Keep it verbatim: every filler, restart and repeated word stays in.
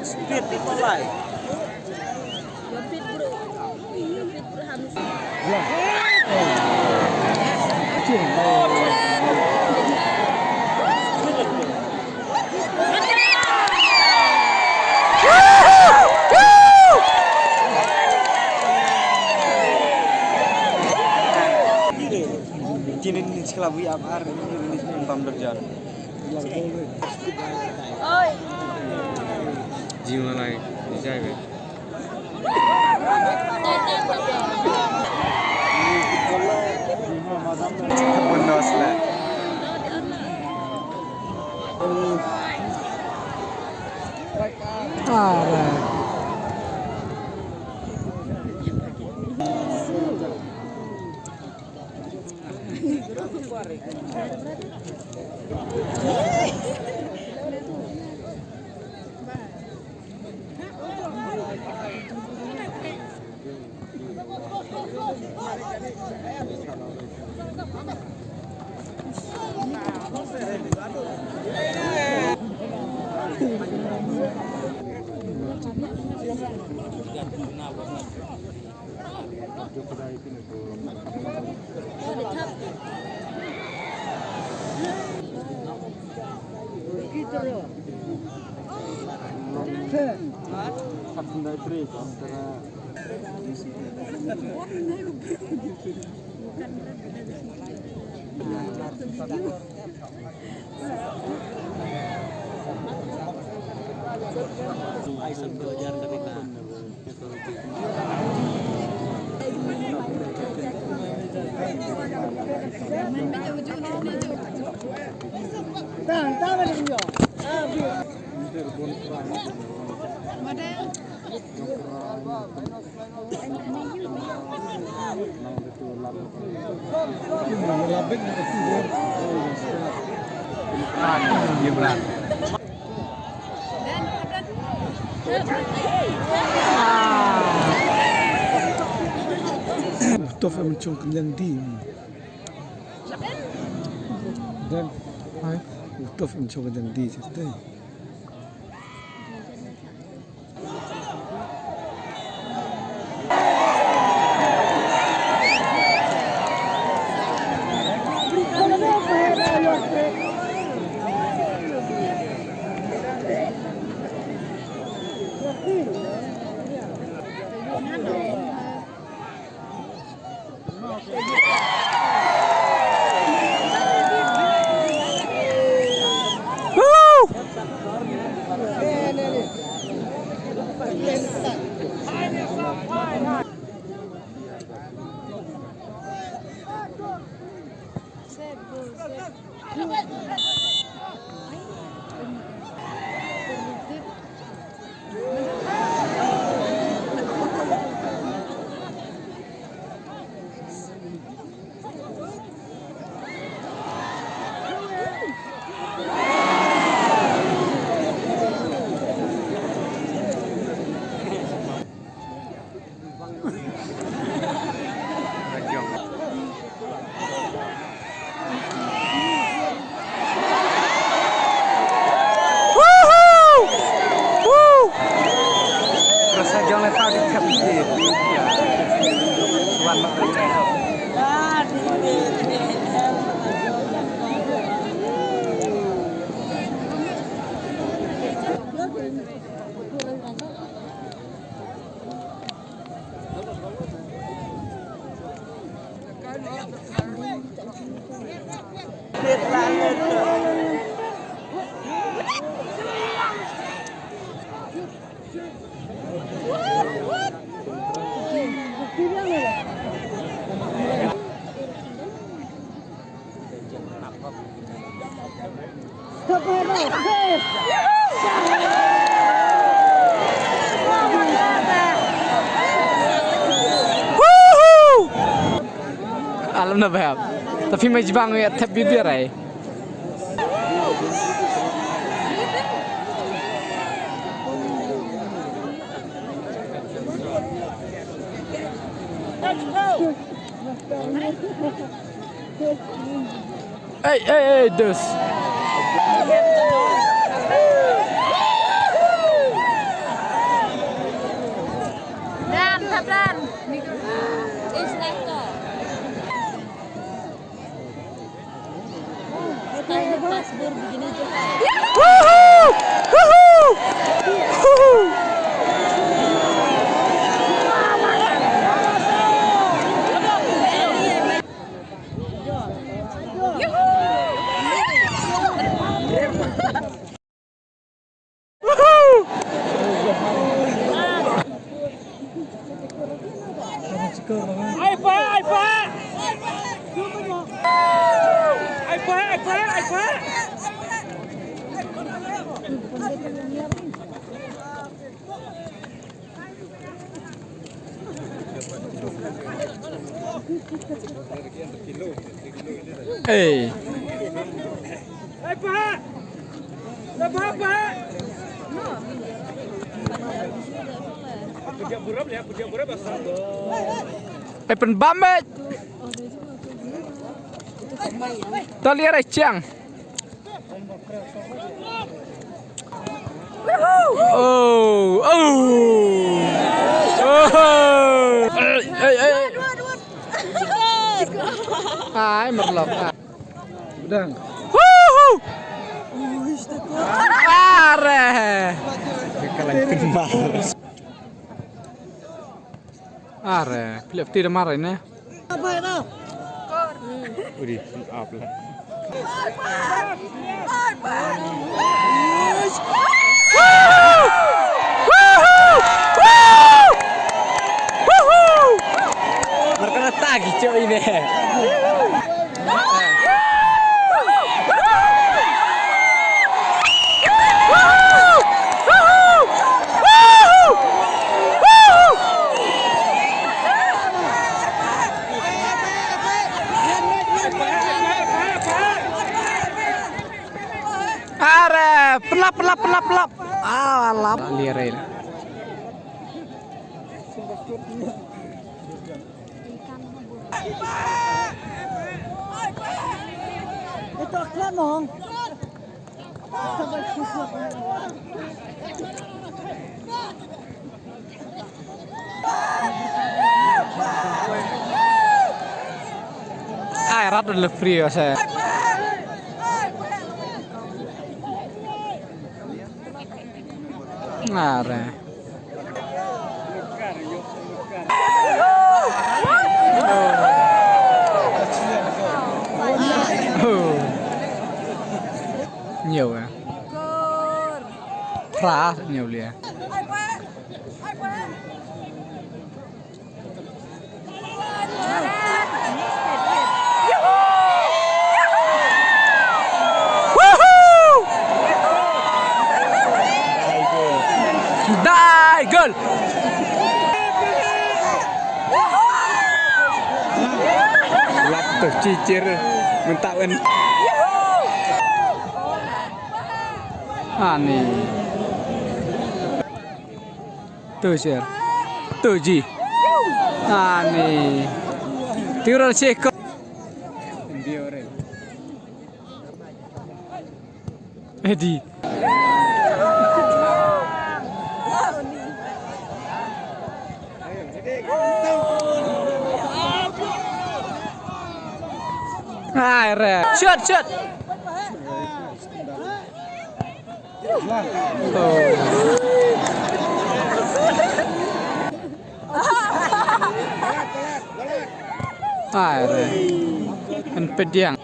Speed people like. Your feet, bro. Your feet, bro, harus. Kini ni sekolah bui apa hari ini bam derjan. Ji malai, ji jai be. Bonus le. Alright. Tof em chong kenyang di. Dan. Hai. Tof em chong kenyang di. Rasa jong le tau di kap di. Wan mak. Alam na bhab. Tapi mai jibang ya tap bibir ai. Ei, ei, ei, dus. Ei. Ei, pynbam beit. Tali ara chiang. Oh, oh. Oh. Ei, ei, ei. Ai, merlok. Dang. Woohoo. Are. Kalang kemar. Are, pilih peti demar ini. Udi, up lah. Mereka tagi cok ini. Are, pelap, pelap, pelap, pelap. Ah, lap. Lirai. Ai, rat le frio se. Are. Nhiều à? Phra nhiều lìa. Dai gol. Lap tu chichir mentawan. Ani. Tu sir. Tu ji. Ani. Tiuran seko. Edi. Ai re. Shot, shot. Ai re. Kan pediang.